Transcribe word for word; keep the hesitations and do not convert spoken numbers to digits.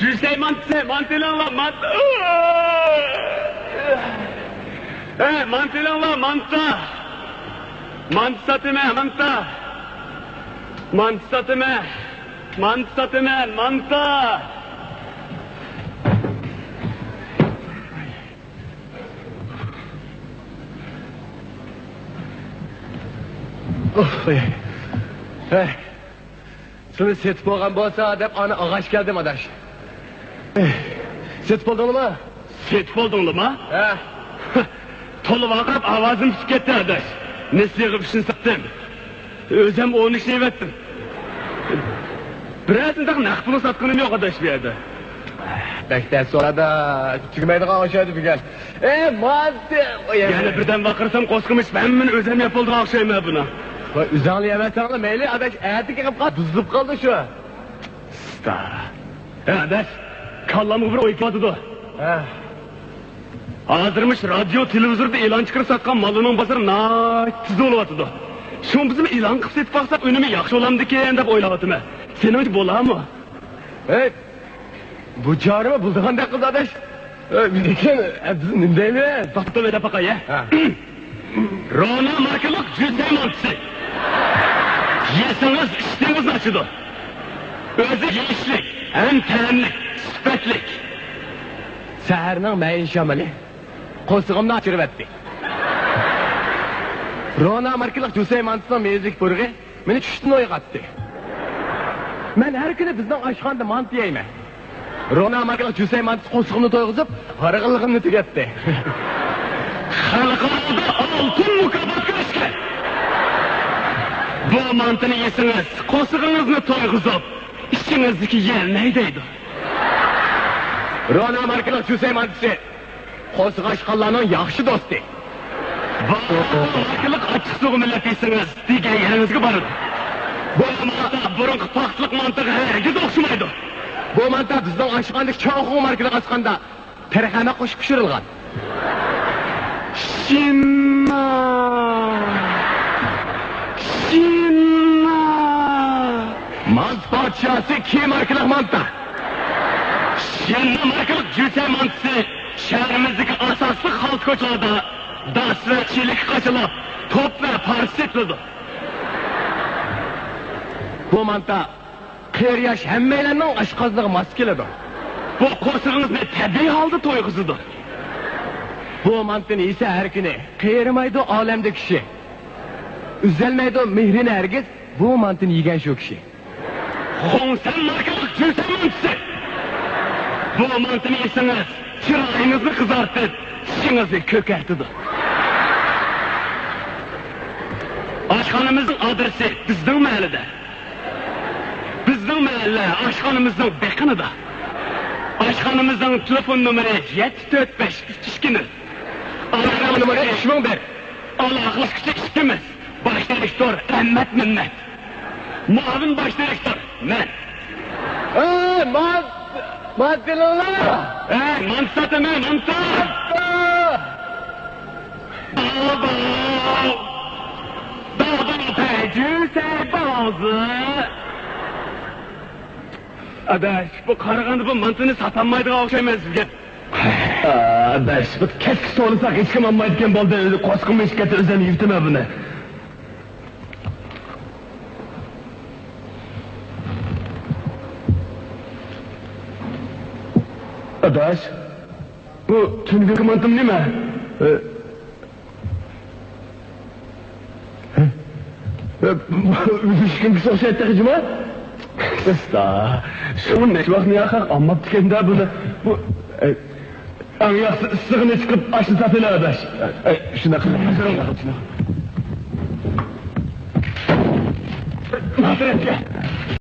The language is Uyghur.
جۈسەي مانتىسى، مانتا ئېلىڭلار، مانتا. ئەي، مانتا ئېلىڭلار، مانتا. مانتا ساتىمەن، مانتا. مانتا ساتىمەن. مانتا ساتىمەن، مانتا. ئۇھ، ئەي. ئەي. سېنى سېتىپ بولغان بولسا دەپ، ئانا ئاغاچ كەلدىم، ئاداش. سېتىپ بولدۇڭلىما؟ سېتىپ بولدۇڭلىما؟ ھە. تولا ۋارقىراپ ئاۋازىم پۈتۈپ كەتتى، ئاداش. نېسىگە ئۈچنى ساتتىم. ئۆزۈم ئون ئۈچنى ئېۋەتتىم. بىرەر تىنداق نەق پۇلنى ساتقىنىم يوق، ئاداش، بۇ يەردە. بەك تەس سورادا، تۈگىمەيدىغان ئوخشايدۇ بۈگۈن. ئەي، مانتى! يەنە بىردەم ۋارقىرىسام، قورسىقىم ئېچىپ ھەممىنى ئۆزۈم يەپ بولىدىغان ئوخشايمەن بۇنى. ۋاي، ئۆزۈڭلا يەۋەرسەڭلا مەيلى، ئاداش، ئەتىكى قىلىپ قال، بۇزۇلۇپ قالدى شۇ. ئۇستا. ھە، ئاداش، كاللامغا بىر ئوي كېلىۋاتىدۇ. ھە. ھازىرمۇ شۇ رادىيو، تېلېۋىزوردا ئېلان چىقىرىپ ساتقان ماللىنىڭ بازىرى ناھايىتى تېز بولۇۋاتىدۇ. شۇڭا بىزمۇ ئېلان قىلىپ سېتىپ باقساق، ئۈنۈمى ياخشى بولامدىكىن دەپ ئويلاۋاتىمەن. سېنىڭچە بولامۇ؟ ھەي، بۇ چارىمۇ بولىدىغاندەك قىلدى، ئاداش. ئە، لېكىن، ئە، بىز نېمە دەيمىز؟ توختاپ ئېلىپ باقاي، ھە؟ ھە. رونا ماركىلىق جۈسەي مانتىسى. يېسىڭىز، ئىشتىنىڭىزنى ئاچىدۇ. ئۆزى يېيىشلىك، ھەم تەملىك، سۈپەتلىك. سەھەرنىڭ مەيىن شامىلى قورسىقىمنى ئاچۇرۇۋەتتى. رونا ماركىلىق جۈسەي مانتىسىنىڭ مېۋىلىك پۇرىقى مېنى چۈشتىن ئويغاتتى. مەن ھەر كۈنى بىزنىڭ ئاشخانىدا مانتا يەيمەن. رونا ماركىلىق جۈسەي مانتىسى قورسىقىمنى تويغۇزۇپ، ھارغىنلىقىمنى تۈگەتتى. خەلقئارادا ئالتۇن مۇكاپاتقا ئېرىشكەن. بۇ مانتىنى يېسىڭىز، قورسىقىڭىزنى تويغۇزۇپ، ئىچىڭىزدىكى يەلنەي دەيدۇ. رونا ماركىلىق جۈسەي مانتىسى. قورسىقى ئاچقانلارنىڭ ياخشى دوستى. بۇ ماركىلىق ئاچچىقسۇغا مىلەپ يېسىڭىز، دېگەن يېرىڭىزگە بارىدۇ. بۇ مانتا بۇرۇنقى پاختىلىق مانتىغا ھەرگىز ئوخشىمايدۇ. بۇ مانتا بىزنىڭ ئاشخانىدىكى چوڭ ماركىلىق ئاچقاندا تەرخەمە قوشۇپ پىشۇرۇلغان. شىننا! شىننا! مانتا پادىشاھسى كىم ماركىلىق مانتا؟ شىننا ماركىلىق جۈسەي مانتىسى شەھىرىمىزدىكى ئاساسلىق خالتا كوچىلاردا داس ۋە چېلىككە قاچىلاپ، توپ ۋە پارچە سېتىلىدۇ. بۇ مانتا قېرى ياش ھەممەيلەننىڭ ئاشقازىنىغا ماس كېلىدۇ. بۇ قورسىقىڭىزنى تەبىئىي ھالدا تويغۇزىدۇ. بۇ مانتىنى يېسە ھەر كۈنى، قېرىمايدۇ ئالەمدە كىشى. ئۈزەلمەيدۇ مېھرىنى ھەرگىز، بۇ مانتىنى يېگەن شۇ كىشى. خۇڭسەن ماركىلىق جۈسەي مانتىسى. بۇ مانتىنى يېسىڭىز، چىرايىڭىزنى قىزارتىپ، چىشىڭىزنى كۆكەرتىدۇ. ئاشخانىمىزنىڭ ئادرېسى بىزنىڭ مەھەللىدە. بىزنىڭ مەھەللە ئاشخانىمىزنىڭ بېقىنىدا. ئاشخانىمىزنىڭ تېلېفون نومۇرى يەتتە تۆت بەش ئۈچ ئىككى نۆل. ئالاقە نومۇرى ئۈچ مىڭ بىر. ئالاقىلەشكۈچى ئىككىمىز. باش دىرېكتور ئەمەت مەمەت. مۇئاۋىن باش دىرېكتور مەن. ئەي، مانت-، مانتا ئېلىڭلار! ئەي، مانتا ساتىمەن، مانتا! مانتا! داباو! داباو، پەجۈسەي بازى! ئاداش، بۇ قارىغاندا بۇ مانتىنى ساتالمايدىغان ئوخشايمەن سىزگە. ئاداش، بۇ كەسكىچە توۋلىساق ھېچكىم ئالمايدىكەن بولدى. قورسىقىم ئېچىپ كەتتى، ئۆزۈم يېۋېتىمەن بۇنى. ئاداش، بۇ تۈنۈگۈنكى مانتىم نېمە؟ ئە، ئە، ئۈزۈشكىنكىسى ئوخشايدۇ تېخى جۇما. ئۇستا، شۇ نەچچە ۋاقىتنى ياقاق ئالماپتىكەن-دە بۇنى. بۇ، ئە، ئەڭ ياخشىسى ئىسسىغىنى چىقىپ ئاشنى ساتىلى، ئاداش. ئە، شۇنداق قىلىڭ. ناسرەتكە.